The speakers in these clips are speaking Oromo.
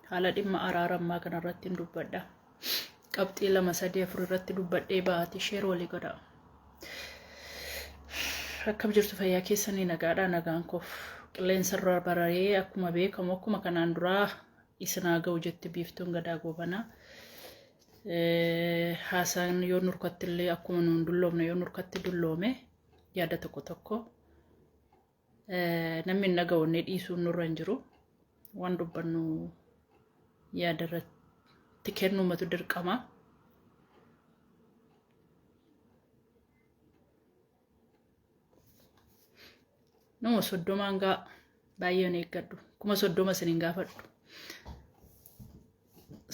Haala dhimma araara ammaa kanarratti hin dubbadha. Qabxii 2 3 4 irratti dubbadhee ba'aati sheer walii godha. Akkam jirtu fayyaa keessanii nagaadha nagaan koof qilleensa irra bararee akkuma beekamu akkuma kanaan duraa isin haa ga'u jetti biiftuun gadaa goobanaa. Haasaan yoo nurkatti illee akkuma nuun dulloomne yoo nurkatti dulloome yaada tokko tokko namni hin dhaga'u inni dhiisuun nurra hin jiru. Waan dubbannu yaada irratti kennuumatu dirqama. Nama 30n gaa baay'een eeggadhu. 30,000 isin hin gaafadhu.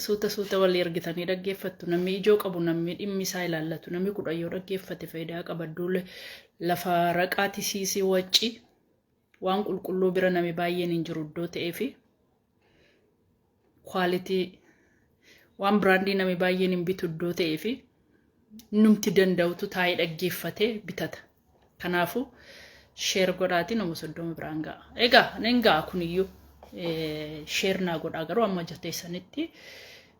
Suuta suuta walii ergitanii dhaggeeffattu. Namni ijoo qabu namni dhimmi isaa ilaallatu namni 10 yoo dhaggeeffate faayidaa qaba. Duule lafa raqaa tisiisii wacci waan qulqulluu bira namni baay'een hin jiru iddoo ta'eefi kwaalitii waan biraandii namni baay'een hin bitu iddoo ta'eefi numti danda'utu taa'ee dhaggeeffatee bitata. Kanaafuu sheer godhaatii nama 30 biraan ga'a. Egaa nin ga'a kuniyyuu sheer naa godhaa garuu amma teessanitti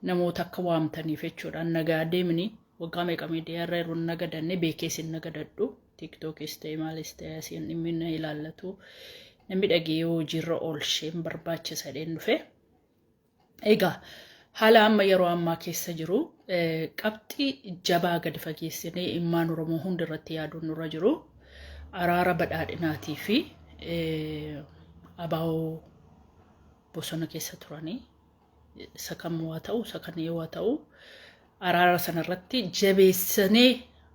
namoota akka waamtaniif jechuudha. Nagaa deemni waggaa meeqa miidiyaa irra yeroo nagadanne beekee isin nagadadhu. Tiiktookis ta'e maalis ta'e asiin dhimmi na ilaallatu. Namni dhagee hojiirra oolchee hin barbaachisa jedheen dhufe. Egaa haala amma yeroo ammaa keessa jiru qabxii jabaa gadi fageessinee ilmaan Oromoo hundi irratti yaaduun nurra jiru araara badhaadhinaatii fi abaa'oo bosona keessa turanii isa kam waa ta'u isa kan waa ta'u araara sanarratti jabeessinee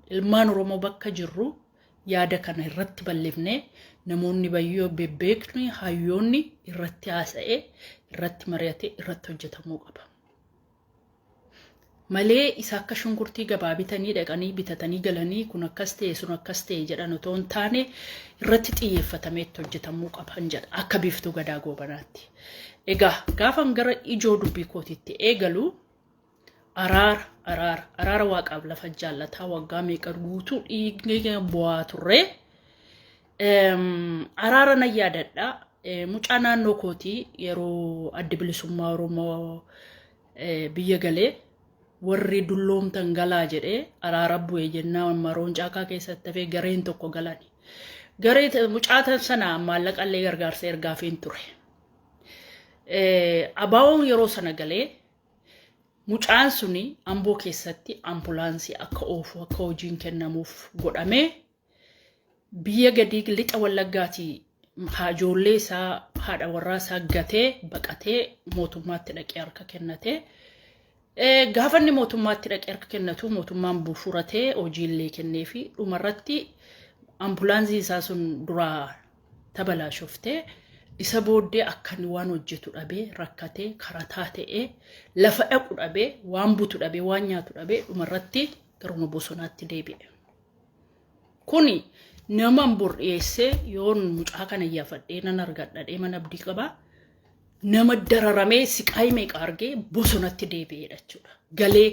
ilmaan Oromoo bakka jirru yaada kana irratti bal'ifnee namoonni bayyoo bebbeekni hayyoonni irratti haasa'ee irratti mari'atee irratti hojjetamuu qaba. Malee isa akka shunkurtii gabaa bitanii dhaqanii bitatanii galanii kun akkas ta'e sun akkas ta'e jedhan otoo hin taane irratti xiyyeeffatamee itti hojjetamuu qaba jedha akka biiftuu gadaa goobanaatti. Egaa gaafan gara ijoo dubbii kootiitti eegalu Araara, araara, araara waaqaaf lafa jaallataa waggaa meeqa guutuu dhiigni keenya bu'aa turre. Araara nan yaadadha. Mucaa naannoo kootii yeroo addi bilisummaa Oromoo biyya galee warri dulloomtan galaa jedhee araara bu'e jennaan maroon caakaa keessatti hafee gareen tokko galani. Garee mucaa sana maallaqa illee gargaarsa ergaafiin ture. Abaawoon yeroo sana galee Mucaan suni Amboo keessatti ampulaansii akka oofu akka hojiin kennamuuf godhamee biyya gadii lixa Wallaggaatii ijoollee isaa haadha warraa isaa gatee baqatee mootummaatti dhaqee harka kennatee gaafa inni mootummaatti dhaqee harka kennatu mootummaan buufuratee hojiillee kenneefi dhumarratti ampulaansii isaa sun duraa tabalaashoftee isa booddee akka inni waan hojjetu dhabee rakkatee karataa ta'ee lafa dhaqu dhabee waan butu dhabee waan nyaatu dhabee dhumarratti garuma bosonaatti deebi'e. Kuni naman bor dhiyeessee yoon mucaa kana iyyaafadhee nan argadha mana abdii qabaa. Nama dararamee siqaayii meeqa argee bosonatti deebi'eedha jechuudha. Galee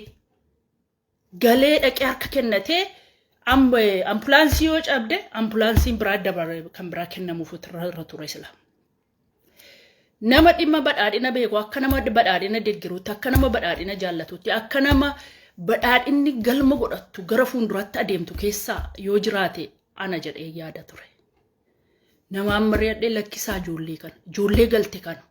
galee dhaqee harka kennatee ampulaansii yoo cabde ampulaansiin biraa dabare kan biraa kennamuuf irra ture sila. Nama dhimma badhaadhina beeku akka nama badhaadhina deeggaruutti akka nama badhaadhina jaallatutti akka nama badhaadhinni galma godhattu gara fuulduraatti adeemtu keessaa yoo jiraate ana jedhee yaada ture. Namaan mari'adhee lakkisaa ijoollee kana ijoollee galte kana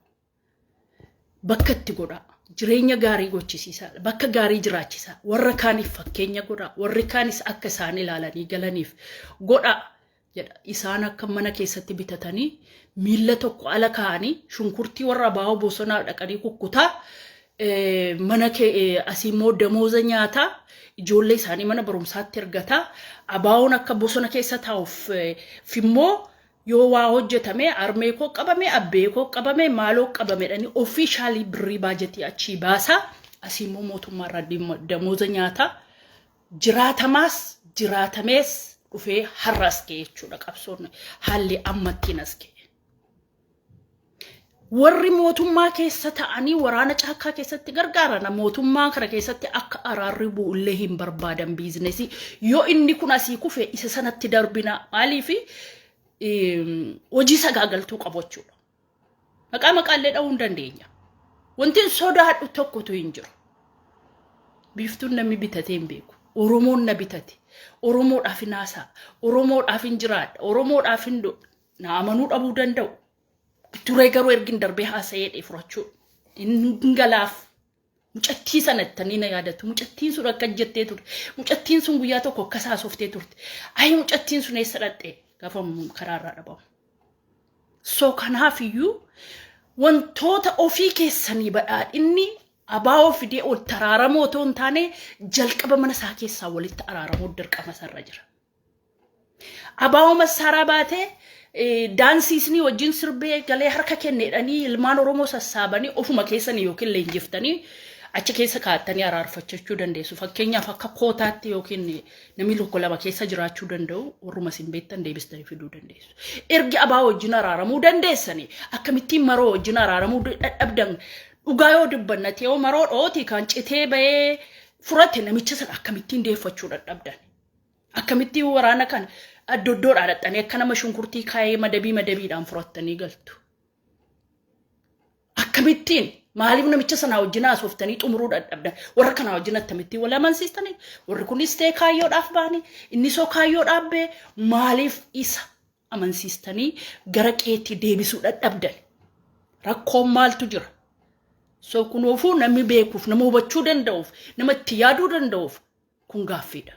bakka itti godhaa. Jireenya gaarii gochisiisaa. Bakka gaarii jiraachisaa. Warra kaaniif fakkeenya godhaa. Warri kaanis akka isaan ilaalanii galaniif godhaa jedha. Isaan akka mana keessatti bitatanii miilla tokko ala kaa'anii shunkurtii warra abaa'oo bosonaa dhaqanii kukkutaa mana asii immoo damooza nyaataa ijoollee isaanii mana barumsaatti ergataa abaa'oon akka bosona keessa taa'uuf immoo Yoo waa hojjetame armee koo qabame, abbee koo qabame, maaloo qabame jedhanii offiishaalii birrii baajetii achii baasaa asii immoo mootummaa irraa damooza nyaataa jiraatamaas jiraatamees dhufee har'a as ga'e jechuudha qabsoon haalli amma ittiin as ga'e. Warri mootummaa keessa ta'anii waraana caakkaa keessatti gargaaran mootummaa kana keessatti akka araarri bu'u illee hin barbaadan biizinesii. Yoo inni kun asii kufe isa sanatti darbina maaliif hojii sagaagaltuu qabu jechuudha. Maqaa maqaallee dha'uu hin dandeenya. Wanti hin sodaadhu tokkotu hin jiru. Biiftuun namni bitatee hin beeku. Oromoon na bitate. Oromoodhaaf hin haasa'a. Oromoodhaaf hin jiraadha. Oromoodhaaf hin du'a. Na amanuu dhabuu danda'u. Turee garuu ergin darbee haasa'ee dhee furachuu. Hin galaaf. Mucattii sana ittanii na yaadattu. Mucattiin sun akka jettee turte. Mucattiin sun guyyaa tokko akkas haasoftee turte. Ayi, mucattiin sun eessa dhaqxee? Gaafa karaarraa dhabamu. So kanaafiyyuu wantoota ofii keessanii badhaadhinni abaa'oo fidee ol taraaramoo otoo hin taane, jalqaba mana isaa keessaa walitti araaramuu dirqama isarra jira. Abaa'oo massaaraa baatee daansiisnii wajjin sirbee galee harka kenneedhanii ilmaan Oromoo sassaabanii ofuma keessanii yookiin leenjiftanii achi keessa kaa'attanii araarfachachuu dandeessu. Fakkeenyaaf, akka kootaatti yookiin namni tokko lama keessa jiraachuu danda'u, warruma isin beektan deebistanii fiduu dandeessu. Ergi abaa'oo wajjin araaramuu dandeessanii, akkamittiin maroo wajjin araaramuu dadhabdan? Dhugaa yoo dubbanna ta'ee, maroo dhooti kan citee bahee furate namicha sana akkamittiin deeffachuu dadhabdan? Akkamittiin waraana kana adda iddoodhaa dhaqxanii akka nama shunkurtii kaayee madabii madabiidhaan furattanii galtu? Akkamittiin, maaliif namicha sanaa wajjin haasoftanii xumuruu dadhabdan? Warra kanaa wajjin akkamittiin wal amansiistanii? Warri kunis ta'e kaayyoodhaaf ba'anii, inni soo kaayyoodhaaf ba'e, maaliif isa amansiistanii gara qeetti deebisuu dadhabdan? Rakkoon maaltu jira? So kunuufuu namni beekuuf, nama hubachuu danda'uuf, nama itti yaaduu danda'uuf kun gaaffiidha.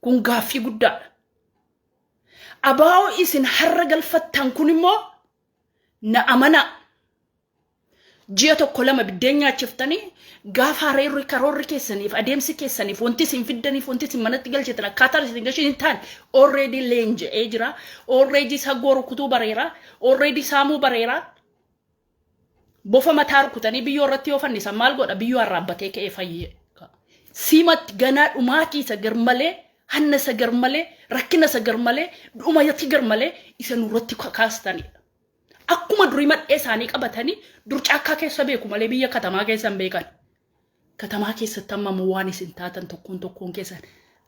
Kun gaaffii guddaadha. Abaa'oo isin har'a galfattan kun immoo, na amanaa, ji'a tokko lama biddeen nyaachiftanii, gaafa hareerri karoorri keessaniif, adeemsi keessaniif, wanti isin fiddaniif, wanti isin manatti galchitan, akkaataan isin galchitan hin taane, already leenji'ee jira. Already saggoo rukutuu bareera. Already saamuu bareera. Bofa mataa rukutanii biyyoo irratti yoo fannisan maal godha? Biyyoo arraabbatee ka'ee fayyee. Siimatti ganaa dhumaatii isa garmalee, hanna isa garmalee, rakkina isa garmalee, dhumaatii garmalee isa nurratti kaastanidha. Akkuma durii madhee isaanii qabatanii dur caakkaa keessa beeku malee biyya katamaa keessa hin beekan. Katamaa keessatti amma immoo waan isin taatan tokkoon tokkoon keessan,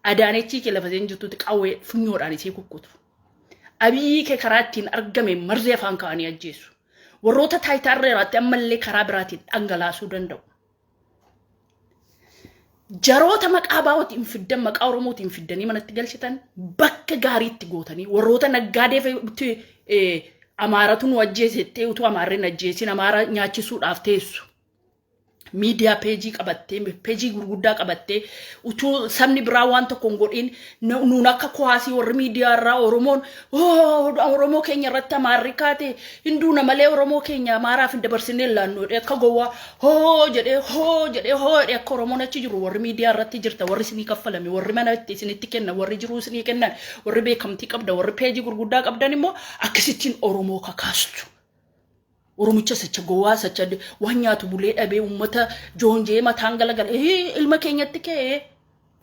Adaanechii kee lafa isheen jirtutti qawwee funyoodhaan isii kukkutu. Abiyyii kee karaa ittiin argame marzee afaan kaa'anii ajjeesu. Warroota taayitaa irra jiraatti ammallee karaa biraatiin dhangalaasuu danda'u. Jaroota maqaa baa'ootiin fiddan, maqaa Oromootiin fiddanii manatti galchitan, bakka gaariitti gootanii, warroota naggaadee Amaaratu nu ajjeesettee, utuu Amaarri hin ajjeesin Amaara nyaachisuudhaaf teessu. Miidiyaa peejii qabattee, peejii gurguddaa qabattee, utuu sabni biraa waan tokko hin godhin nuun akka kuwaasii warri miidiyaa irraa Oromoon Oromoo keenya irratti Amaarri kaate hin duuna malee Oromoo keenya Amaaraaf hin dabarsinee laannu jedhee, akka gowwaa hoo jedhee, hoo jedhee, hoo jedhee, akka Oromoon achi jiru warri miidiyaa irratti jirta, warri isinii kaffalame, warri mana itti isinitti kennan, warri jiruu isinii kennan, warri beekamtii qabda, warri peejii gurguddaa qabdan immoo akkasittiin Oromoo kakaastu. Oromicha sacha gowwaa, sacha waan nyaatu bulee dhabee, uummata joonjee mataan galagala ilma keenyatti ka'ee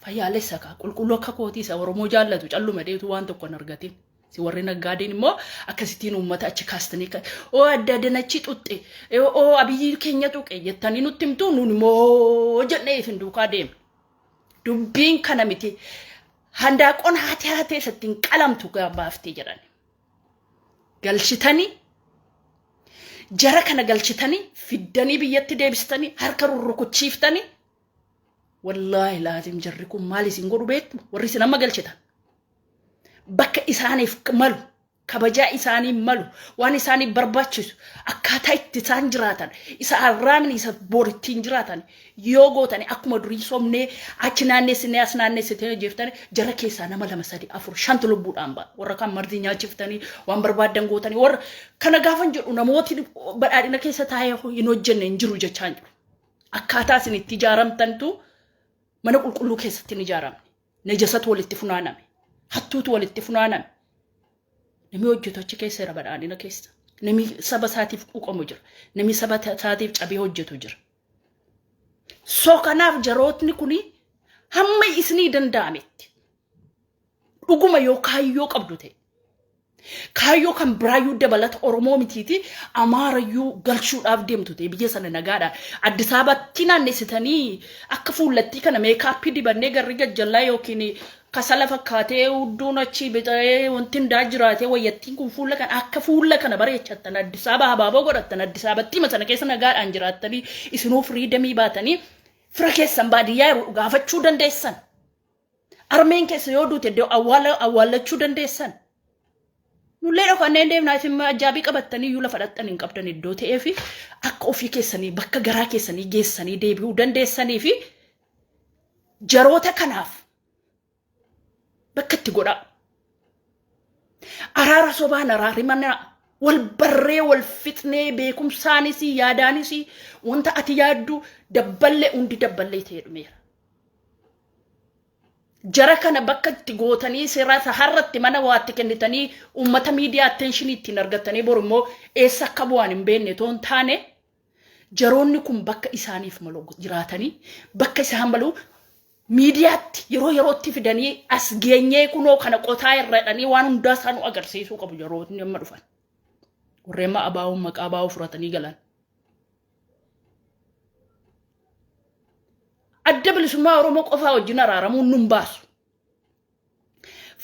fayyaalessa kaa qulqulluu akka kootii isa Oromoo jaallatu calluma dheetu waan tokko hin argatin. Si warri naggaadeen immoo akkasittiin uummata achi kaastanii, oo adda adanachi xuxxe, oo Abiyyi keenya tuqe jettanii nutti himtu, nuun immoo jennee isin duukaa deemna. Dubbiin kana miti. Handaaqoon haatee haatee isattiin qalamtu baaftee jedhan. Galchitanii, jara kana galchitanii fiddanii biyyatti deebistanii harka rurrukuchiiftanii, wallaahi laazim jarri kun maal isin godhu beektu? Warri isin amma galchitan bakka isaaniif malu, kabajaa isaanii malu, waan isaaniif barbaachisu, akkaataa itti isaan jiraatan, isa arraamni isa borittiin jiraatan yoo gootani, akkuma durii somnee achi naannessinee as naannessinee jeeftanii, jara keessaa nama lama, sadi, afur, shantu lubbuudhaan ba'a. Warra kaan marzii nyaachiftanii, waan barbaaddan gootanii, warra kana gaafan jedhu namooti badhaadhina keessa taa'ee hin hojjenne hin jiru jechaa hin jiru. Akkaataa isin itti ijaaramtantu mana qulqulluu keessatti hin ijaaramne. Najasatu walitti funaaname. Hattuutu walitti funaaname. Namni hojjetu achi keessa jira badhaadhina keessa. Namni saba isaatiif quuqamu jira. Namni saba isaatiif cabee hojjetu jira. So kanaaf jarootni kuni hamma isinii danda'ametti, dhuguma yoo kaayyoo qabdu ta'e, kaayyoo kan biraayyuu dabalata Oromoo mitiiti Amaarayyuu galchuudhaaf deemtu ta'e, biyya sana nagaadha. Addis Ababatti naannessitanii akka fuullattii kana makeup dibannee garri gajjallaa yookiin Kasala fakkaatee hudduun achi bixee wanti hundaa jiraatee wayyattiin kun fuula kana akka fuula kana bareechattan Addis Ababa habaaboo godhattan Addis Ababattima sana keessa nagaadhaan jiraattanii isinuu freedomii baatanii fira keessan baadiyyaa yeroo gaafachuu dandeessan. Armeen keessa yoo duute iddoo awwaala awwaallachuu dandeessan. Nullee dhokannee deemnaa isin ajaabii qabattanii iyyuu lafa dhaqxan hin qabdan iddoo ta'ee fi akka ofii keessanii bakka garaa keessanii geessanii deebi'uu dandeessanii fi jaroota kanaaf bakka itti godhaa. Araara sobaan araarri mana wal barree wal fixnee beekumsaanis yaadaanis wanta ati yaaddu dabballee hundi dabballee ta'ee dhumeera. Jara kana bakka itti gootanii seera har'atti mana waatti kennitanii uummata miidiyaa attentionii ittiin argatanii boru immoo eessa akka bu'an hin beekne otoo hin taane, jaroonni kun bakka isaaniif malu jiraatanii bakka isaan malu miidiyaatti yeroo yerootti fidanii as geenyee kunoo kana qotaa irra waan hundaa isaa nu agarsiisuu qabu yeroonni amma dhufan. Warreen abaa'uun maqaa abaa'uu fudhatanii galan. Adda Bilisummaa Oromoo qofaa wajjin araaramuun nun baasu.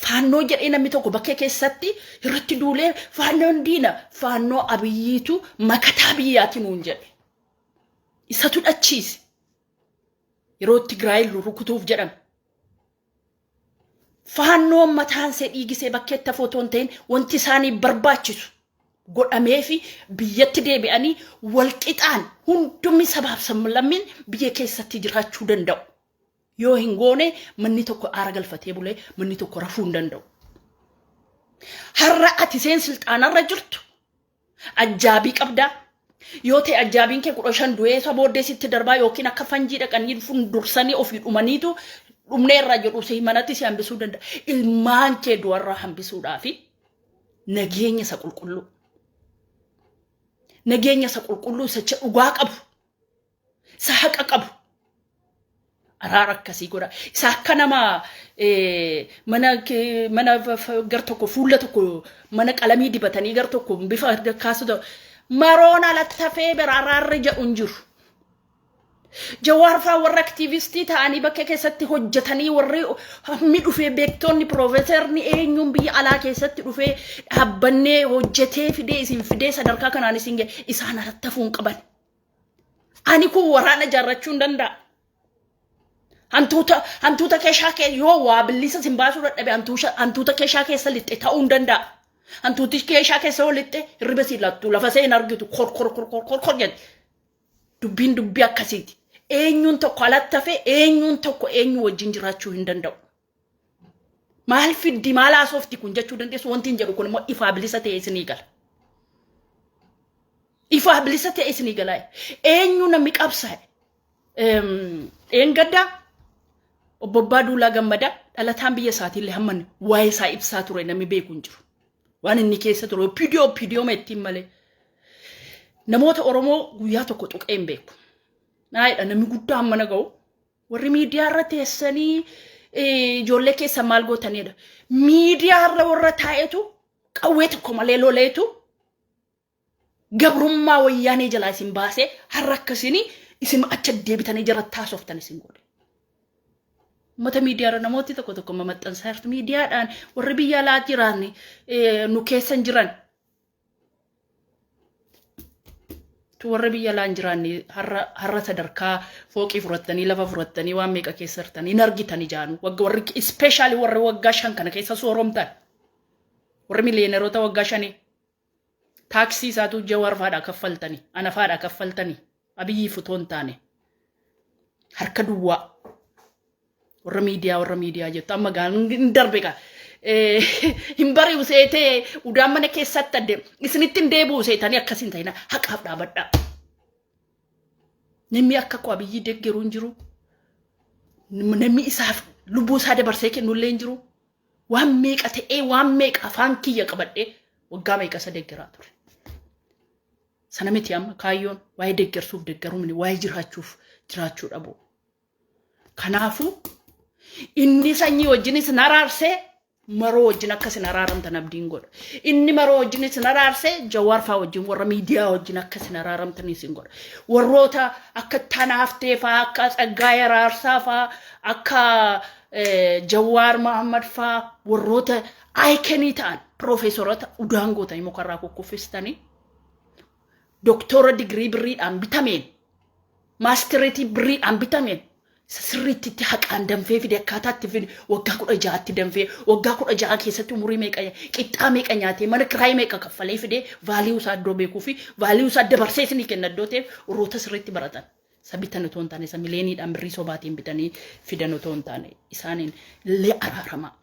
Faannoo jedhee namni tokko bakkee keessatti irratti duulee faannoon diina, faannoo Abiyyiitu makataa biyyaati nuun jedhe. Isatu dhachiise. Yeroo Tigraay rukutuuf jedhame. Faannoon mataan see dhiigisee bakkeetti hafuu otoo hin ta'in wanti isaanii barbaachisu godhamee fi biyyatti deebi'anii walqixaan hundumni sabaaf sablammiin biyya keessatti jiraachuu danda'u. Yoo hin goone manni tokko aara galfatee bulee manni tokko rafuu hin danda'u. Har'a ati seen silxaanarra jirtu ajjaabii qabdaa. Yoo ta'e ajjaabiin kee 15 du'ee isa booddee sitti darbaa yookiin akka fanjii dhaqanii dursanii ofii dhumaniitu dhumneerra jedhu si manatti si hambisuu danda'a. Ilmaan kee du'arraa hambisuudhaafi nageenya isa qulqulluu. Nageenya isa qulqulluu isa dhugaa qabu. Isa haqa qabu. Araara akkasii godha. Isa akka nama mana mana gar tokko fuula tokko mana qalamii dibatanii gar tokko bifa kaasu ta'u. Maroon alatti hafee bira araarri jedhu hin jiru. Jawaar fa'aa warra aktiivistii ta'anii bakka keessatti hojjetanii warri hammi dhufee beektonni piroofeesarni eenyuun biyya alaa keessatti dhufee dhaabbannee hojjetee fidee isin fidee sadarkaa kanaan isin ga'e isaan alatti hafuu hin qaban. Ani kun waraana ijaarrachuu hin danda'a. Hantuuta keeshaa kee yoo waa billisa sin baasuu dadhabe hantuuta keeshaa keessa lixxe ta'uu hin danda'a. Hantuuti keeshaa keessa yoo lixxe hirriba siin lattu lafa see hin argitu kor kor kor kor kor kor jedhe. Dubbiin dubbii akkasiiti. Eenyuun tokko alatti hafe eenyuun tokko eenyu wajjin jiraachuu hin danda'u. Maal fiddi, maal haasofti kun jechuu dandeessu. Wanti hin jedhu kun immoo ifaa bilisa ta'e isinii gala. Ifaa bilisa ta'e isinii gala. Eenyu namni qabsaa'e? Dheengaddaa obbo Abbaa Duulaa Gammadaa dhalataan biyya isaatiillee hamma waa'ee isaa ibsaa ture namni beeku hin jiru. Waan inni keessa ture OPDO OPDO ittiin malee. Namoota Oromoo guyyaa tokko tuqee hin beeku. Naayidha namni guddaa hamma na ga'u. Warri miidiyaa irra teessanii ijoollee keessan maal gootanidha. Miidiyaa irra warra taa'etu qawwee tokko malee loleetu gabrummaa wayyaanee jalaa isin baasee har'a akkasini isin acha deebitanii jara taasoftan isin godhe. Uummata miidiyaa irra namooti tokko tokko mamaxxansaa jirtu. Miidiyaadhaan warri biyya alaa jiran nu keessa hin jiran. Warra biyya alaa hin jiraanne har'a sadarkaa fooqii fudhattanii lafa fudhattanii waan meeqa keessa jirtanii hin argitan ijaanu. Warri especially warri waggaa 5 kana keessa sooromtan. Warri miliyooneroota waggaa 5 taaksii isaatu Jawaar faadhaa kaffaltanii ana faadhaa kaffaltanii Abiyyiif utoo hin taane harka duwwaa warra miidiyaa jettu amma gaa hin darbe gaa hin bari'u seetee udaan mana keessatti adde isinitti hin deebi'u seetanii akkas hin ta'ina, haqaaf dhaabadhaa. Namni akka koo Abiyyii deeggaruu hin jiru. Namni isaaf lubbuu isaa dabarsee kennullee hin jiru. Waan meeqa ta'ee waan meeqa afaan kiyya qabadhee waggaa meeqa isa deeggaraa ture. Sana miti amma kaayyoon waa'ee deeggarsuuf deeggaruu miti, waa'ee jiraachuuf jiraachuu dhabu. Kanaafuu inni sanyii wajjin isin araarsee maroo wajjin akka isin araaramtan abdiin godha. Inni maroo wajjin isin araarsee Jawaar fa'aa wajjin warra miidiyaa wajjin akka isin araaramtan isin godha. Warroota akka Tanaaftee fa'aa, akka Tsaggaayee Araarsaa fa'aa, akka Jawaar Mohammad faa warroota icon ta'an, piroofeesorota udaan gootanii mukarraa kukkuffistanii, doktora digirii birriidhaan bitameen, maastireetii birriidhaan bitameen, isa sirriitti itti haqaan danfee fide, akkaataa itti fide, waggaa 16tti danfee, waggaa 16 keessatti umurii meeqa, qixxaa meeqa nyaatee, mana kiraayii meeqa kaffalee fidee, value isaa iddoo beekuu fi value isaa dabarsee isinii kenna iddoo ta'eef, warroota sirriitti baratan. Isa bitan otoo hin taane, isa mileeniidhaan birrii sobaatiin bitanii fidan otoo hin taane, isaaniin illee araaramaa.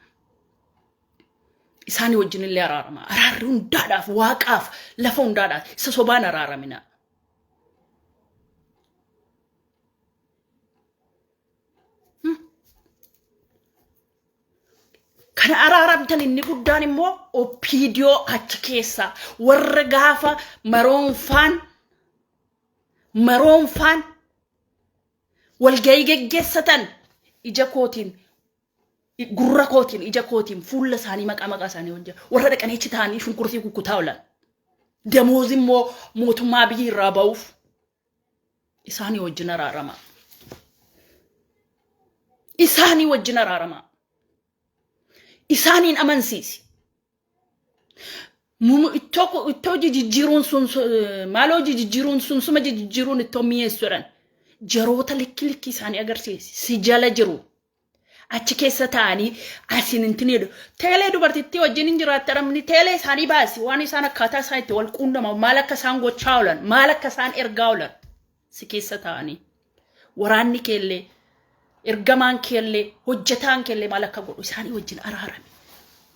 Isaanii wajjin illee araaramaa. Araarri hundaadhaaf, waaqaaf, lafa hundaadhaaf, isa sobaan araaramina. Kana araaramtan inni guddaan immoo OPDO achi keessaa warra gaafa maroonfaan walgahii geggeessatan ija kootiin, gurra kootiin, ija kootiin, fuula isaanii, maqaa maqaa isaanii hojja warra dhaqanii achi ta'anii shunkurtii kukkutaa oolan. Damoozi immoo mootummaa biyyi irraa ba'uuf isaanii wajjin araarama. Isaanii wajjin araarama. Isaaniin amansiisi. Ittoo jijjiiruun sun, maaloo, jijjiiruun sun suma jijjiiruun ittoo mi'eessu jedhan. Jaroota likki likki isaanii agarsiisi. Si jala jiru. Achi keessa taa'anii asiin hin tineedhu. Teelee dubartittii wajjin hin jiraatta namni, teelee isaanii baasi, waan isaan akkaataa isaan itti wal quunnaman, maal akka isaan gochaa oolan, maal akka isaan ergaa oolan, si keessa taa'anii. Waraanni keellee, ergamaan keellee, hojjetaan keellee maal akka godhu isaanii wajjin araarame.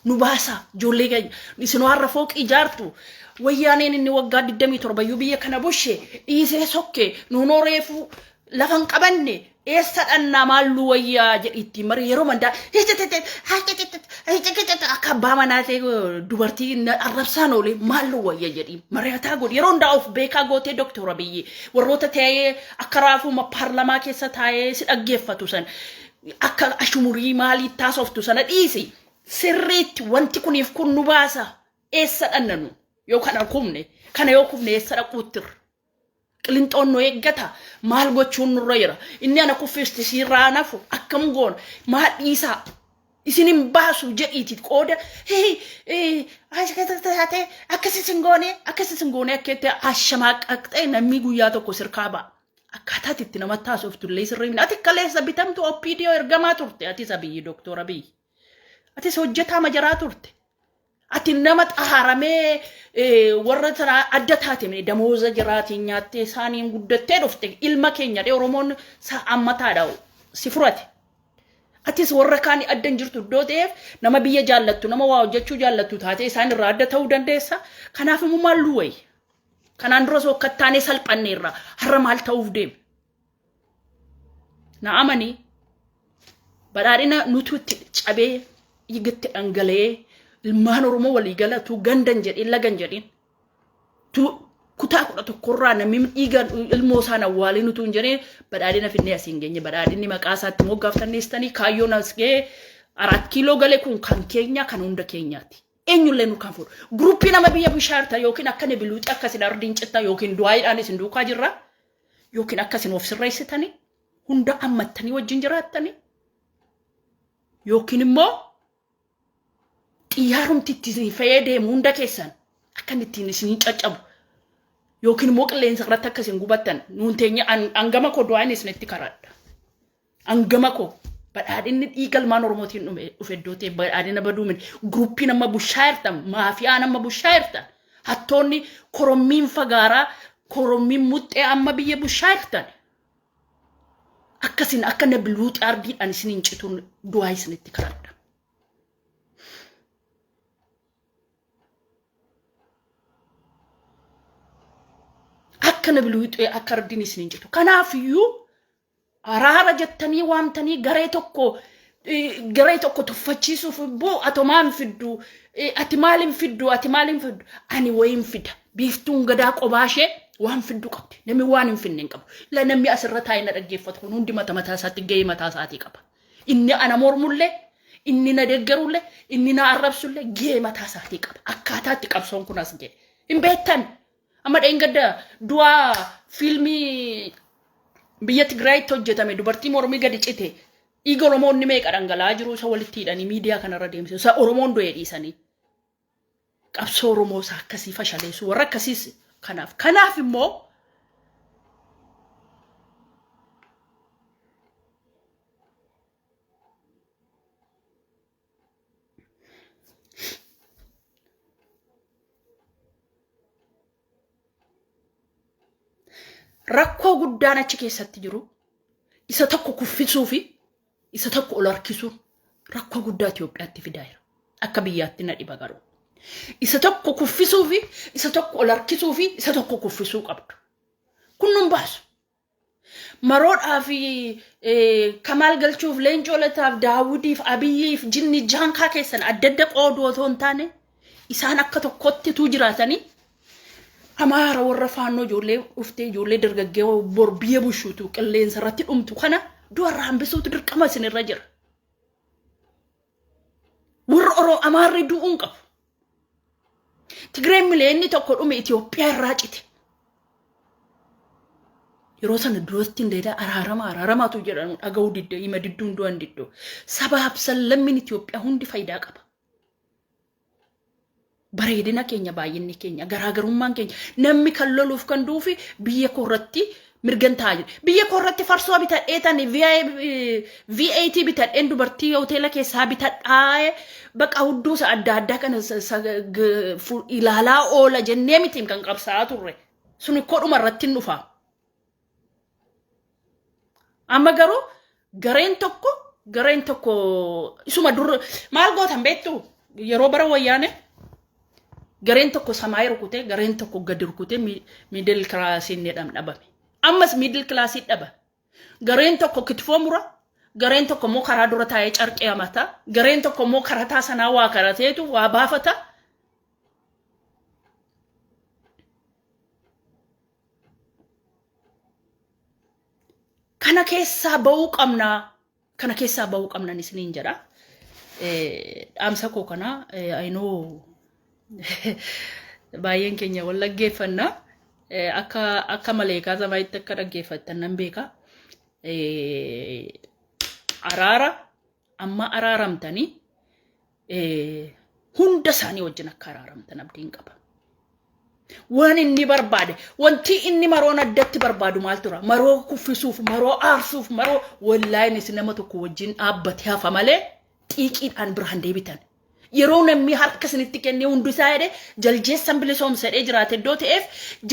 Nu baasaa ijoollee keenya, isin har'a fooqii ijaartu, wayyaaneen inni waggaa 27 iyyuu biyya kana bushe dhiisee sokke, nuunoo reefuu lafa hin qabanne, eessa dhannaa, maalluu wayyaa jedhi ittiin mari. Yeroo mandaa akka abbaa manaa ta'e dubartii arrabsaan oolee, maalluu wayya jedhi mari'ataa godhi. Yeroo hundaa of beekaa gootee, Doktora Biyyi, warroota ta'ee akka raafuma paarlamaa keessa taa'ee si dhaggeeffatu san, akka ashumurii maalii taasoftu sana dhiisi. Sirriitti wanti kuniif kun nu baasa, eessa dhannanu, yoo kana kufne, kana yoo kufne eessa dhaquuttirra, qilinxoon nu eeggata, maal gochuun nurra jira, inni ana kuffisti siirraa nafu, akkam goona, maal dhiisaa isin hin baasu jedhiiti. Qooda akkas isin goone, akkas isin goone, akka itti ashamaaqaqxee namni guyyaa tokko sirkaa ba'a. Akkaataa itti namatti haasoftu illee sirrii miti. Ati kaleessa bitamtu OPDO ergamaa turte, atis Abiyyi, Doktor Abiyyi. Atis hojjetaa majaraa turte. Ati nama xahaaramee warra sana adda taate mini, damooza jiraatiin nyaattee isaaniin guddattee dhufte, ilma keenya dhee Oromoon ammataadha si furate. Atis warra kaan adda hin jirtu iddoo ta'eef, nama biyya jaallattu, nama waa hojjechuu jaallattu taatee isaan irraa adda ta'uu dandeessa. Kanaaf immoo maalluu wayi. Kanaan dura sokkattaanee salphanneerra, har'a maal ta'uuf deema? Na amanii, badhaadhina nutu itti cabee, dhiigatti dhangala'ee, ilmaan Oromoo walii galatu, gandan jedhin, lagan jedhin, tu kutaa 11rraa namni dhiiga ilmoo isaan awwaalii nutu hin jedhee badhaadhina finnee asiin geenye. Badhaadhinni maqaa isaatti moggaaftanii kaayyoon as ga'ee Araat Kiiloo gale kun kan keenya, kan hunda keenyaati. Eenyullee nu kan fuudhu. Guruppii nama biyya bishaarta yookiin akka nebiluuxi akka isin ardiin citta, yookiin du'aayiidhaan isin duukaa jirra, yookiin akka isin of sirreessitanii hunda ammattanii wajjin jiraattanii, yookiin immoo xiyyaarumti itti isin fe'ee deemu hunda keessan akka inni ittiin isin caccabu, yookiin immoo qilleensa irratti akka isin gubattan nuun teenya. Hangama koo du'aan isinitti karadha. Hangama koo badhaadhinni dhiiga ilmaan Oromootiin dhume dhufe iddoo ta'e, badhaadhina baduu miti. Guruppiin amma bushaa jirtan, maafiyaan amma bushaa jirtan, hattoonni korommiin fagaaraa, korommiin muxxee amma biyya bushaa jirtan. Akkasin akka nabiluuxi ardiidhaan isin hin cituun du'aa isinitti karadha. Akka nabiluuxi akka ardiin isin hin citu. Kanaafiyyuu araara jettanii waamtanii garee tokko tuffachiisuuf immoo, ati maal fiddu, ati maal hin fiddu, ati maal hin fiddu, ani wayiin fida. Biiftuun gadaa qobaa ishee waan fiddu qabdi. Namni waan hin finne hin qabu. La, namni asirra taa'ee na dhaggeeffatu kun hundi mata mataa isaatti gahee mataa isaatii qaba. Inni ana mormullee, inni na deeggarullee, inni na arrabsullee gahee mataa isaatii qaba. Akkaataa itti qabsoon kun as ga'e hin beektan. Amma dheengadda du'aa fiilmii biyya Tigraayitti hojjetame, dubartii mormii gadi cite. Dhiiga Oromoonni meeqa dhangala'aa jiru isa walitti hidhanii miidiyaa kanarra deemsisu. Isa Oromoon du'e dhiisanii. Qabsoo Oromoo isa akkasii fashaleessu warra akkasiis kanaaf. Kanaaf immoo Rakkoo guddaan achi keessatti jiru isa tokko kuffisuu fi isa tokko ol harkisuun rakkoo guddaa Itoophiyaatti fidaa jira. Akka biyyaatti na dhiba garuu. Isa tokko kuffisuu fi isa tokko ol harkisuu fi isa tokko kuffisuu qabdu. Kun nun baasu. Maroodhaa fi Kamaal Galchuuf, Leencoo Lataaf, Daawudiif, Abiyyiif, jinni jaankaa keessan adda adda qooduu otoo hin taane isaan akka tokkotti utuu jiraatanii Amaara warra faannoo ijoollee dhuftee ijoollee dargaggee bor biyya bushuutu qilleensa irratti dhumtu kana du'arraa hambisuutu dirqama isinirra jira. Warra Oromoo Amaarri du'uu hin qabu. Tigreen miliyeenni tokko dhume Itoophiyaa irraa cite. Yeroo sana duratti hin deedaa araarama araaramaatu jedhamu dhaga'uu didde hima didduun du'an diddoo. Sabaaf sallammiin Itoophiyaa hundi faayidaa qaba. Bareedina keenya baay'inni keenya garaagarummaan keenya namni kan loluuf kan du'uufi biyya koo irratti mirgan taa'aa jira. Biyya koo irratti farsoo bitadhee tani VAT bitadheen dubartii hoteela keessaa bitadhaa baqa hudduu isa adda addaa kana ilaalaa oola jennee miti kan qabsaa'aa turre. Sun kodhuma irratti hin dhufa. Amma garuu gareen tokko gareen tokko isuma dur maal gootan beektu yeroo bara wayyaane gareen tokko samaayii rukutee gareen tokko gadi rukutee miidil kilaasiin ni dhabame. Ammas miidil kilaasii dhaba. Gareen tokko kitifoo mura gareen tokko immoo karaa dura taa'ee carqee hamata gareen tokko immoo karataa sanaa waa karateetu waa baafata. Kana keessaa ba'uu qabna. Kana keessaa ba'uu qabna isiniin jedha. Dhaamsa koo kana I know baay'een keenya wal dhaggeeffanna. Akka akka maleekaa samaayitti akka dhaggeeffattan nan beeka. Araara amma araaramtanii hunda isaanii wajjin akka araaramtan abdiin qaba. Waan inni barbaade, wanti inni maroon addatti barbaadu maal tura? Maroo kuffisuuf, maroo aarsuuf, maroo wallaahin isin nama tokko wajjin dhaabbatee hafa malee xiiqiidhaan biraan deebitan. Yeroo namni harka isinitti kennee hundisaa jedhee jaljeessan bilisoomsa jedhee jiraate iddoo ta'eef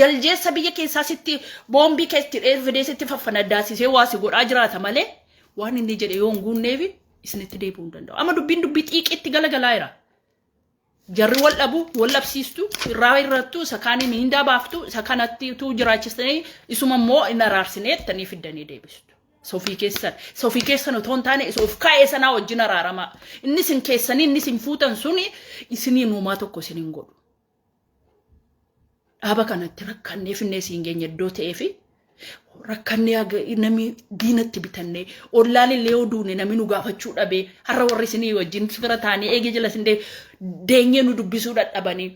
jaljeessa biyya keessaa sitti boombii keessatti fidee sitti faffanaddaasisee waa si godhaa jiraata malee waan inni jedhe yoo hin guunneefi isinitti deebi'uu hin danda'u. Amma dubbiin dubbii xiiqiitti galagalaa jira. Jarri wal dhabu, wal dhabsiistu, irraa irrattu, isa kaanii miindaa baaftu, isa kanatti utuu jiraachistanii isuma immoo hin araarsinee jettanii fiddanii deebistu. Isa ofii keessan, isa ofii keessan otoo hin taane isa of kaa'ee sanaa wajjin araaramaa. Inni isin keessanii inni isin fuutan suni isiniin uumaa tokko isin hin godhu. Dhaaba kanatti rakkannee finnee siin geenye iddoo ta'ee fi rakkannee haga namni diinatti bitannee ollaan illee yoo duune namni nu gaafachuu dhabee har'a warri isinii wajjin fira taanii eegee jala isin deenyee nu dubbisuu dadhabanii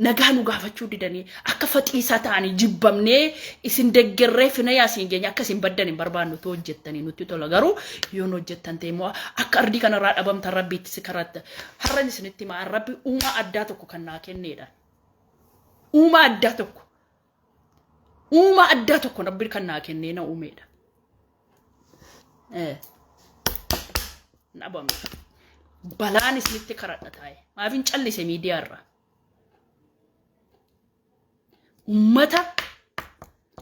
nagaa nu gaafachuu didanii akka faxiisaa ta'anii jibbamnee isin deggerree fina yaa siin geenye akka isin baddan hin barbaannu utuu hojjettanii nutti tola garuu yoon hojjettan ta'e immoo akka ardii kanarraa dhabamtan rabbiitti si karatta har'an isinitti himaa rabbi uumaa addaa tokko kan naa kenneedha. Uumaa addaa tokko. Uumaa addaa tokko rabbi kan naa kennee na uumeedha. Dhabame. Balaan isinitti karadha taa'e. Maaf hin callise miidiyaa irraa. Ummata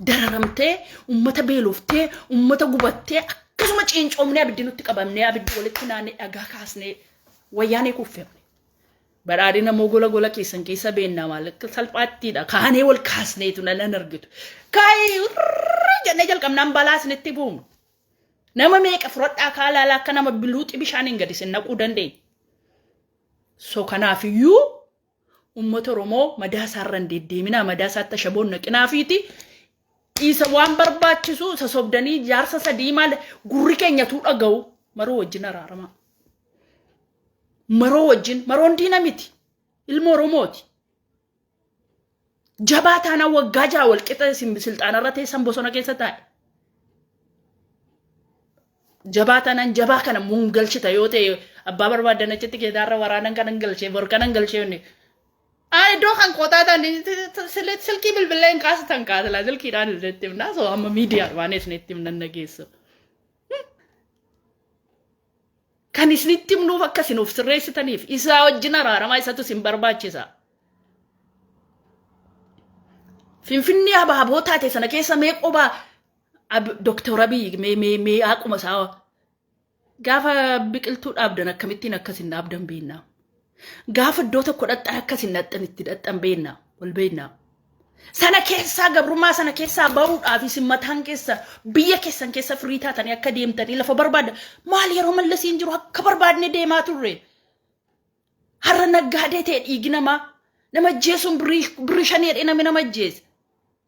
dararamtee, ummata beeloftee, ummata gubattee akkasuma ciincoomnee abiddi nutti qabamnee abiddi walitti naannee dhagaa kaasnee wayyaanee kuffifne. Badhaadhina immoo gola gola keessan keessa beennaa maal akka salphaattiidha. Kaanee wal kaasneetu nan argitu. Kaayii jennee jalqabnaan balaa isinitti buunu. Nama meeqa fudhadhaa kaa laalaa akka nama biluuxi bishaaniin gadi isin naquu dandeenya. So kanaafiyyuu uummata Oromoo madaa isaarra hin deddeeminaa madaa isaatti ashaboon naqinaafiiti. Isa waan barbaachisu isa sobdanii jaarsa sadii maal gurri keenyatuu dhaga'u maroo wajjin araaramaa. Maroo wajjin maroon diina miti ilma Oromooti. Jabaa taanaan waggaa ja'a wal qixa isin silxaanarra teessan bosona keessa taa'e. Jabaa taanaan jabaa kana muun galchita yoo ta'e abbaa barbaadan achitti keetaarra waraanan kanan galchee bor kanan galchee inni. Iddoo kan qotaa ta'an silkii bilbilee hin kaasitan kaasila silkiidhaan isinitti himna so amma miidiyaan waan isinitti himnan dhageessu. Kan isinitti himnuuf akka isin of sirreessitaniif isaa wajjin araaramaa isatu isin barbaachisa. Finfinnee abaaboo taate sana keessa mee qobaa Doktor Abiy mee mee mee haquma isaa gaafa biqiltuu dhaabdan akkamittiin akkas hin dhaabdan beekna. Gaafa iddoo tokko dhaqxan akkas hin dhaqxan itti dhaqxan beekna wal beekna. Sana keessaa gabrummaa sana keessaa bahuudhaaf isin mataan keessa biyya keessan keessa firii taatanii akka deemtanii lafa barbaadda. Maal yeroo mallasiin jiru akka barbaadne deemaa turre. Har'a naggaadee ta'e dhiigi namaa nama ajjeesuun birrii shanii jedhee namni nama ajjeesa.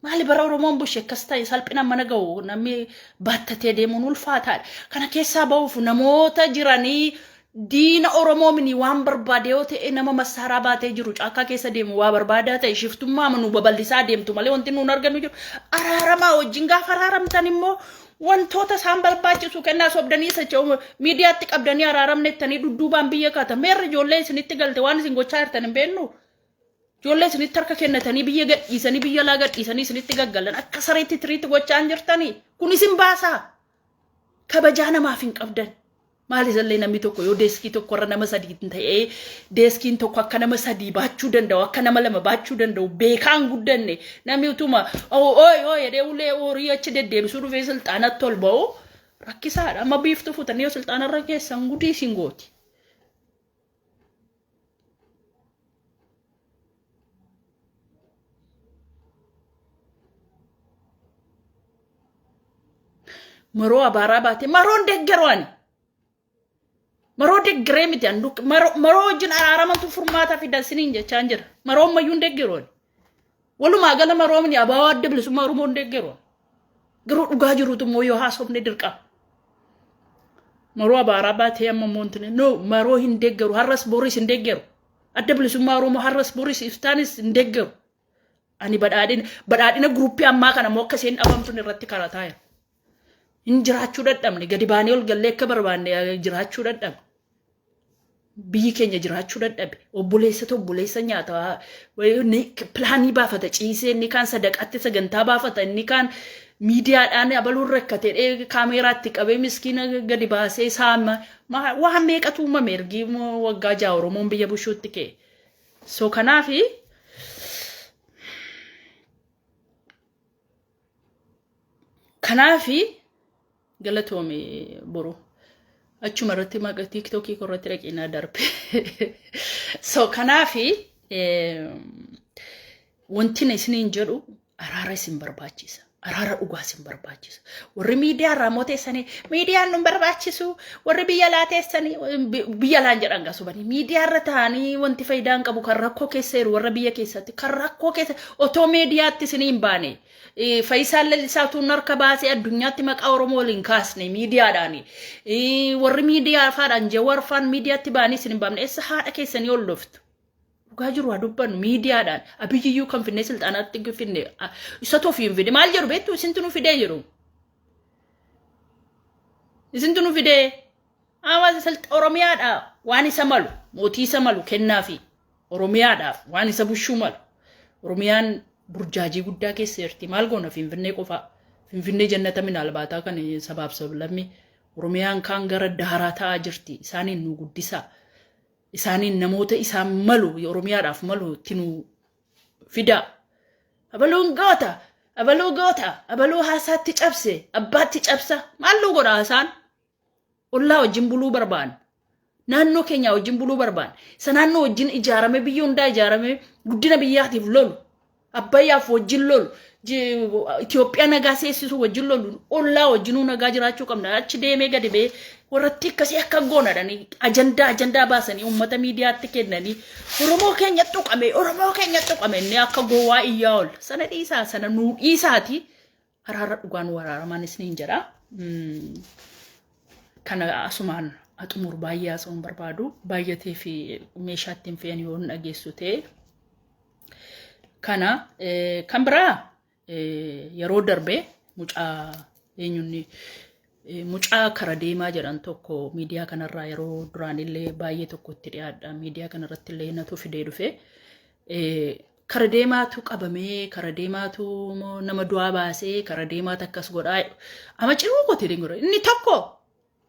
Maali bara Oromoon bushe akkas ta'e salphina mana ga'u namni baattatee deemuun ulfaataadha. Kana keessaa bahuuf namoota jiranii diina Oromoo mini waan barbaade yoo ta'e nama massaaraa baatee jiru caakkaa keessa deemu waa barbaadaa ta'e shiftummaa nu babal'isaa deemtu malee wanti nuun argannu jiru. Araaramaa wajjin gaafa araaramtan immoo wantoota isaan barbaachisu kennaa sobdanii socho'u miidiyaatti qabdanii araaramne jettanii dudduubaan biyya kaata. Meerri ijoollee isinitti galte waan isin gochaa jirtan hin beeknu. Ijoollee isinitti harka kennatanii biyya gadhiisanii biyya alaa gadhiisanii isinitti gaggalan akka sareetti tiriitti gochaa hin jirtanii. Kun isin baasaa. Kabajaa namaaf hin qabdan. Maal isallee namni tokko yoo deeskii tokkorra nama sadii ta'ee deeskiin tokko akka nama sadii baachuu danda'u akka nama lama baachuu danda'u beekaan guddanne namni utuma ooy ooy jedhee ulee horii achi deddeebisuu dhufee silxaanatti ol ba'u rakkisaadha. Amma biiftuu fuutanii yoo silxaanarra keessan gudii isin gooti. Maroo abaaraa baate maroon deggeroo ani. Maroo deggeree miti ani maroo wajjin araaramatu furmaata fida isiniin jechaan jira. Maroo ammayyuu hin deggeroo ani. Walumaa gala maroomni abaawaa adda bilisummaa Oromoo hin deggeroo. Garuu dhugaa jirutu immoo yoo haasofne dirqama. Maroo abaaraa baatee amma immoo wanti no maroo hin deeggaru har'as boris hin deeggaru. Adda bilisummaa Oromoo har'as boris iftaanis hin deeggaru. Ani badhaadhina badhaadhina guruppii ammaa kana immoo akka isheen dhabamtun irratti karataa jira. Hin jiraachuu dadhabne gadi baanee ol gallee akka barbaanne jiraachuu dadhabne. Biyyi keenya jiraachuu dadhabe. Obboleessatu obboleessa nyaata. Pilaanii baafata ciisee inni kaan sadaqaatti sagantaa baafata inni kaan miidiyaadhaan abaluun rakkate kaameeraatti qabee miskiina gadi baasee saama. Waan meeqatu uumame ergi waggaa ja'a Oromoon biyya bushuutti ka'e. So kanaafi kanaafi Galatoomi boru. Achuma irratti maqa tiiktookii koo irratti dhaqii naa darbe. So kanaafi wanti na isiniin jedhu araara isin barbaachisa. Araara dhugaa isin barbaachisa. Warri miidiyaa irraa immoo teessanii miidiyaan nu barbaachisu warri biyya alaa teessanii biyya alaan jedhan gasubanii miidiyaa irra taa'anii wanti faayidaa hin qabu kan rakkoo keessa jiru warra biyya keessatti kan rakkoo keessa otoo miidiyaatti isinii hin baane Fayyisaan Lalisaa utuu harka baasee addunyaatti maqaa Oromoo waliin kaasne miidiyaadhaan. Warri miidiyaa faadhaan Jawaar faan miidiyaatti ba'anii isin hin baafne eessa haadha keessanii ol dhuftu. Dhugaa jiru haa dubbannu miidiyaadhaan. Abiyyiyyuu kan finnee silxaanaatti finne isatu ofii hin fide maal jedhu beektu isintu nu fidee jedhu. Isintu nu fidee. Amma Oromiyaadha waan isa malu mootii isa malu kennaafi Oromiyaadhaaf waan isa bushuu malu. Oromiyaan burjaajii guddaa keessa jirti. Maal goona Finfinnee qofaa. Finfinnee jannata minaalbaataa kan sabaaf sablammii. Oromiyaan kaan gara daaraa ta'aa jirti. Isaaniin nu guddisaa. Isaaniin namoota isaan malu Oromiyaadhaaf malu itti nu fidaa. Abaluun goota! Abaluu goota! Abaluu haasaatti cabse! Abbaatti cabsa! Maal nu godha haasaan? Ollaa wajjin buluu barbaanna. Naannoo keenyaa wajjin buluu barbaanna. Isa naannoo wajjin ijaarame biyya hundaa ijaarame guddina biyyaatiif lolu. Abbayyaaf wajjin lolu. Itoophiyaa nagaa seessisuu wajjin lolu. Ollaa wajjinuu nagaa jiraachuu qabna. Achi deemee gadi ba'ee warratti akkasii akka goonadhanii ajandaa ajandaa baasanii uummata miidiyaatti kennanii Oromoo keenya tuqame Oromoo keenya tuqame inni akka gowwaa iyyaa ol. Sana dhiisaa sana nuu dhiisaati. Araara dhugaan waraaramaan isiniin jedha. Kana asumaan axumur baay'ee haasa'uun barbaadu. Baay'atee fi meeshaa ittiin fe'an yoo hin dhageessu ta'e. Kana kan biraa yeroo darbe mucaa eenyunni Mucaa kara deemaa jedhan tokko miidiyaa kanarraa yeroo duraanillee baay'ee tokko itti dhiyaadha. Miidiyaa kanarratti illee natu fidee dhufe. Kara deemaatu qabamee, kara deemaatu nama du'aa baasee, kara deemaatu akkas godhaa. Amma ciruu kooti dingora. Inni tokko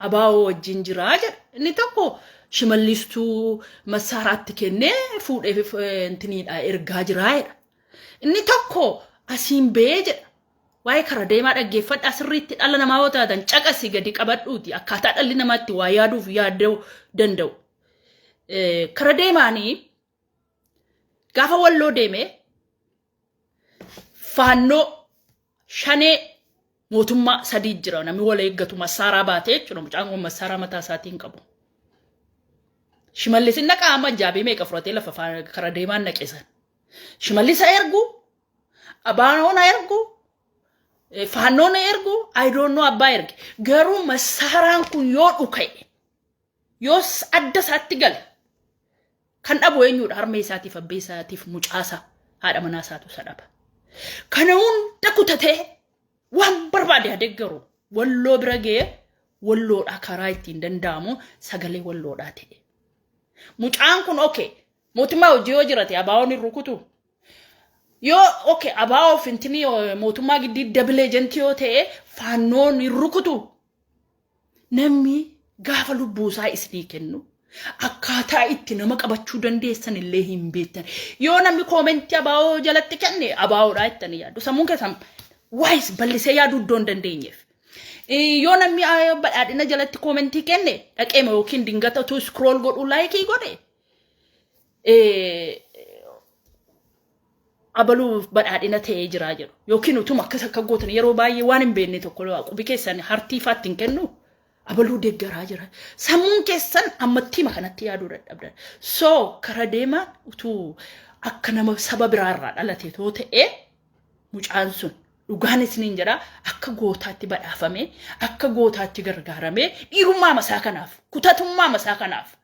abaa'oo wajjin jiraa jedha. Inni tokko Shimallistuu massaaraatti kennee fuudhee intiniidha ergaa jiraa jedha. Inni tokko asiin ba'ee jedha. Waa'ee kara deemaa dhaggeeffadhaa sirriitti, dhala namaa yoo taatan caqasii gadi qabadhuuti akkaataa dhalli namaa itti waa yaaduuf yaaduu danda'u. Kara deemaanii gaafa Walloo deeme Faannoo, Shanee, mootummaa sadii jira, namni wal eeggatu massaaraa baatee jechuudha. Mucaan kun massaaraa mataa isaatiin qabu. Shimallis inni qaama jaabii meeqa fudhatee lafa kara deemaan naqe san. Shimallisa ergu, Abaanoon ergu, Faannoon ergu, I don't know abbaa erge. Garuu massaaraan kun yoo dhuka'e, yoo adda isaatti gale, kan dhabu eenyudha? Harmee isaatiif, abbee isaatiif, mucaasaa, haadha manaa isaatu isa dhaba. Kana hunda kutatee waan barbaade adeeggaru Walloo bira ga'ee Walloodhaa karaa ittiin danda'amu sagalee Walloodhaa ta'e. Mucaan kun okay mootummaa hojii yoo jirate abaawoon hin rukutu. Yoo okay abaawoo fintinii mootummaa giddii double agent yoo ta'e Faannoon hin rukutu. Namni gaafa lubbuu isaa isinii kennu akkaataa itti nama qabachuu dandeessan illee hin beektan. Yoo namni comment abaawoo jalatti kenne abaawoodhaa jettanii yaaddu. Sammuun keessan waayis bal'isee yaaduu iddoo hin dandeenyeef. Yoo namni badhaadhina jalatti comment kenne dhaqeema yookiin dingata utuu scroll godhuu like godhe abaluu badhaadhina ta'ee jiraa jedhu. Yookiin utuma akkas akka gootan yeroo baay'ee waan hin beekne tokko qubi keessan hartii faatti hin kennu, abaluu deeggaraa jira. Sammuun keessan ammattiima kanatti yaaduu dadhabdan. So kara deemaa utuu akka nama saba biraarraa dhalate too ta'ee mucaan sun dhugaan isiniin jedha akka gootaatti badhaafame, akka gootaatti gargaarame, dhiirummaa masaa kanaaf, kutatummaa masaa kanaaf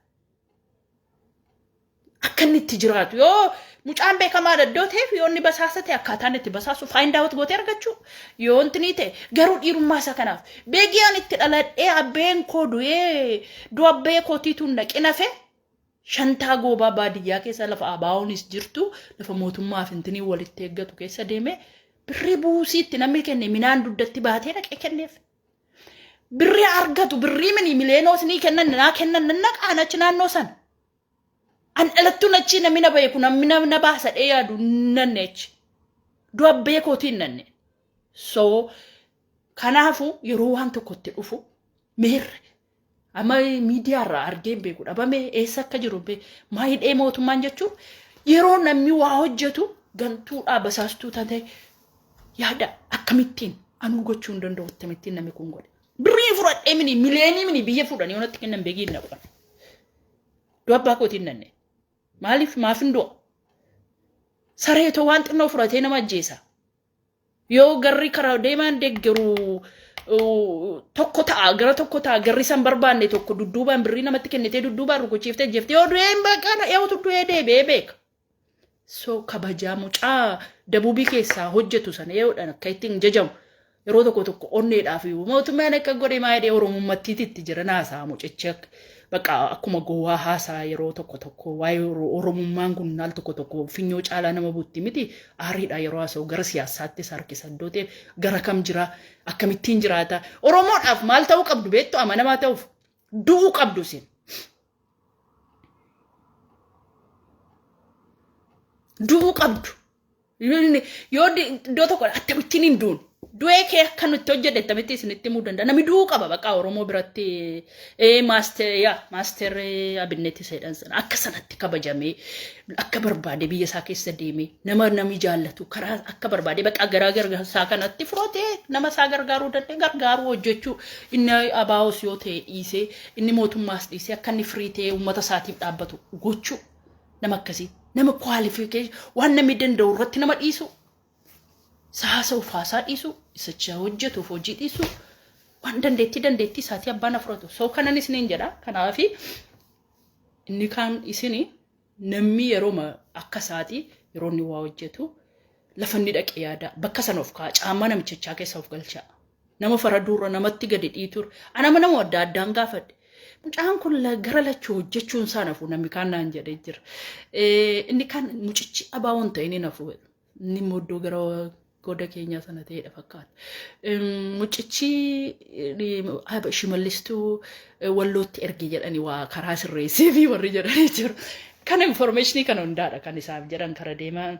akka inni itti jiraatu. Yoo mucaan beekamaa iddoo ta'eef, yoo inni basaasa ta'e, akkaataan itti basaasu find out gootee argachuu, yoo wanti ni ta'e garuu dhiirummaa isaa kanaaf beekiyaan itti dhaladhee abbeen koo du'ee du'a abbee kootiitu naqin hafe shantaa goobaa baadiyyaa keessa lafa abaa'oonis jirtu, lafa mootummaa fintinii walitti eeggatu keessa deeme birrii buusiitti namni kenne minaan duddatti baatee dhaqee kenneef. Birrii argatu, birrii mini miliyeenoo ni kennan naa kennan nan naqaan achi naannoo sana. An dhalattuun achi namni na beeku, namni na baasadhee yaadu nanne achi. Du'a beekootiin nanne. So kanaafu yeroo waan tokkotti dhufu meerre amma miidiyaarraa argee hin beeku, dhabame, eessa akka jiru maayidhee mootummaan jechuun yeroo namni waa hojjetu gantuudhaa basaastuu taate yaada akkamittiin anuu gochuu hin danda'u, akkamittiin namni kun godhe. Birrii fudhadhee mini miliyeenii mini biyya fuudhanii yoonatti kennan beekii hin naqan. Du'a abbaa kootiin nanne. Maaliif maaf hin du'a? Sareetoo waan xinnoo fudhatee nama ajjeesa. Yoo garri karaa deemaan deeggaru tokko ta'a, gara tokko ta'a, garri san barbaanne tokko dudduubaan birrii namatti kennitee dudduubaan rukuchiiftee jeftee yoo du'ee hin beekan, eewwatu du'ee deebi'ee beeka. So kabajaa mucaa dabuubii keessaa hojjetu sana yeroodhaan akka ittiin jajamu yeroo tokko tokko onneedhaaf mootummaan akka godhe maa jedhee oromummattiitti itti jira naasaa mucichi bakka akkuma gowwaa haasaa yeroo tokko tokko waa'ee oromummaan kun al tokko tokko finyoo caalaa nama butti miti, aariidha yeroo haasa'u, gara siyaasaattis harkisa iddoo ta'eef gara kam jira, akkamittiin jiraata, Oromoodhaaf maal ta'uu qabdu beektu, amanamaa ta'uuf du'uu qabdu isin. Du'uu qabdu. Yoo iddoo tokko akkamittiin hin duun. Du'ee kee akka nutti hojjedhe akkamitti isinitti himuu danda'a. Namni du'uu qaba bakka Oromoo biratti master yaa master Abinnetti seedhan sana akka sanatti kabajamee akka barbaade biyya isaa keessa deemee nama namni jaallatu karaa akka barbaade bakka garaa isaa kanatti fudhatee nama isaa gargaaruu danda'e gargaaruu hojjechuu, inni abaa'os yoo ta'e dhiisee, inni mootummaas dhiisee akka inni firii ta'ee uummata isaatiif dhaabbatu gochuu, nama akkasii nama qualification waan namni danda'u irratti nama dhiisu, haasa'uuf haasaa dhiisu, isacha hojjetuuf hojii dhiisu, waan dandeettii isaatii abbaan afuratu. So kanan isiniin jedha. Kanaafi inni kaan isini namni yeroo akka isaatii yeroo inni waa hojjetu lafa inni dhaqe yaada, bakka sana of kaa'a, caammaa namichichaa keessa of galchaa. Nama faraduurra namatti gadi dhiiturra. Anama nama adda addaan gaafadhe. Mucaan kun gara lachuu hojjechuun isaa nafu namni kaan naan jedhee jira. Inni kaan mucichi abaawoon ta'e inni nafu. Inni immoo iddoo gara goda keenyaa sana ta'edha fakkaata. Mucichi Shimallistuu Wallootti erge jedhani waa karaa sirreessee fi warri jedhanii jiru. Kana informationii kana hundaadha kan isaaf jedhan kara deemaa.